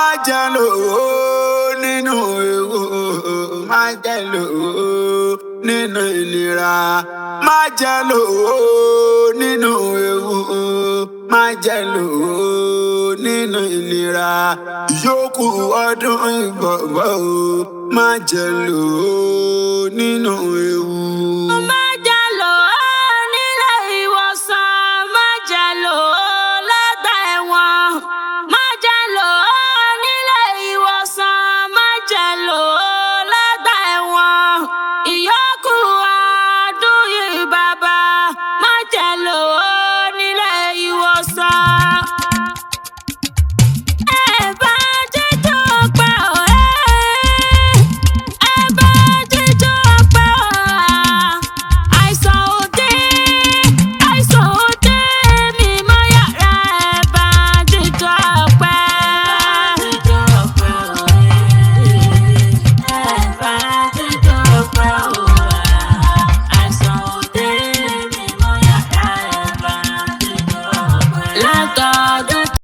Má jẹ́ lò ó nínú ewu, má jẹ́ lò ó nínú ìnira, má jẹ́ lò ó nínú ewu, má jẹ́ lò ó nínú ìnira. Ìyókù ọdún ìbọ̀bọ̀ o, má jẹ́ lò ó nínú ewu.